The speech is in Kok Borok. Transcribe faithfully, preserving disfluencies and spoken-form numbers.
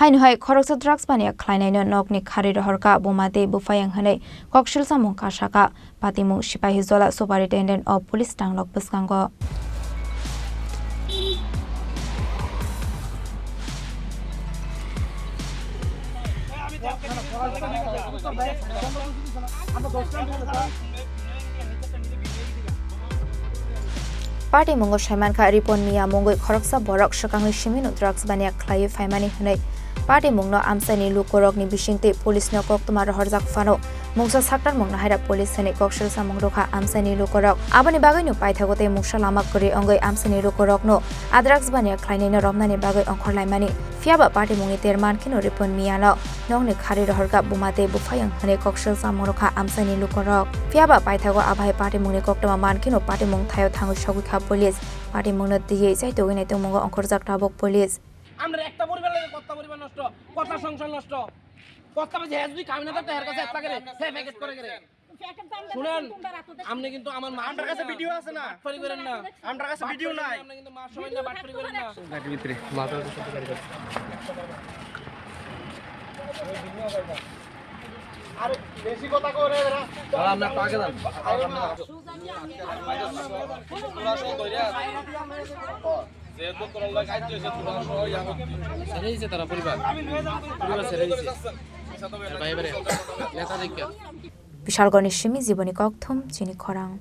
Haino hai khoroksa drugs baniya khlainaino nokni khari rohorkha buma tei buphayang hwnwi koksil samung kasakha. Patimung Sipahijola Superintendent of Police tanglok bwskango. Patimungo saimankha Ripon Miya mungwi khoroksa borok swkangwi simino drugs baniya khlaiwi phaimani hwnwi. Patimungno amchaini lukurokni bisingtwi policeno koktwma rohorjak phano mungsa saktarmungno haira police hwnwi koksil samung rwkha amchaini lukurok. Aboni bagwino paithago tei mungsa lama kwrwi wngwi amchaini lukurokno a drugs baniya khlainaino romnani bagwi ongkhorlaimani. Phiyaba patimungni ter mankheno Ripon Miyano nokni khari rohorkha buma tei buphayang hwnwi koksil samung rwkha amchaini lukurok. Phiyaba paithago abahai patimungni koktwma mankheno patimung thaio thangwi sogwikha police. Patimungno twiwi chaitugwi naitongmungo ongkhorjak tabuk police. আমরা একটা পরিবার লাগে কত পরিবার নষ্ট, কত সংসার নষ্ট, কত বাজে হ্যাঁ যদি কামিনা তার হের কাছে একটা করে, হ্যাঁ প্যাকেট করে করে। শুনেন, আপনি কিন্তু আমার মা আপনার কাছে ভিডিও আছে না? বাটপারি করেন না। আপনার কাছে ভিডিও নাই। আপনি কিন্তু মার সমান না, বাটপারি করেন না। গাড়ির ভিতরে মাথা আর বেশি কথা কও রে এরা। দাঁড়া, আমরা আগে যান। যেহেতু তোরা লয় কাজ হয়েছে, তোরা সহ ইয়া করতে। ছেড়ে দিছে তারা পরিবার। পরিবার ছেড়ে দিছে। এবার এবারে নেতা দেখে। Bishalgarhni simi Jiboni Kokthum, chini khorang.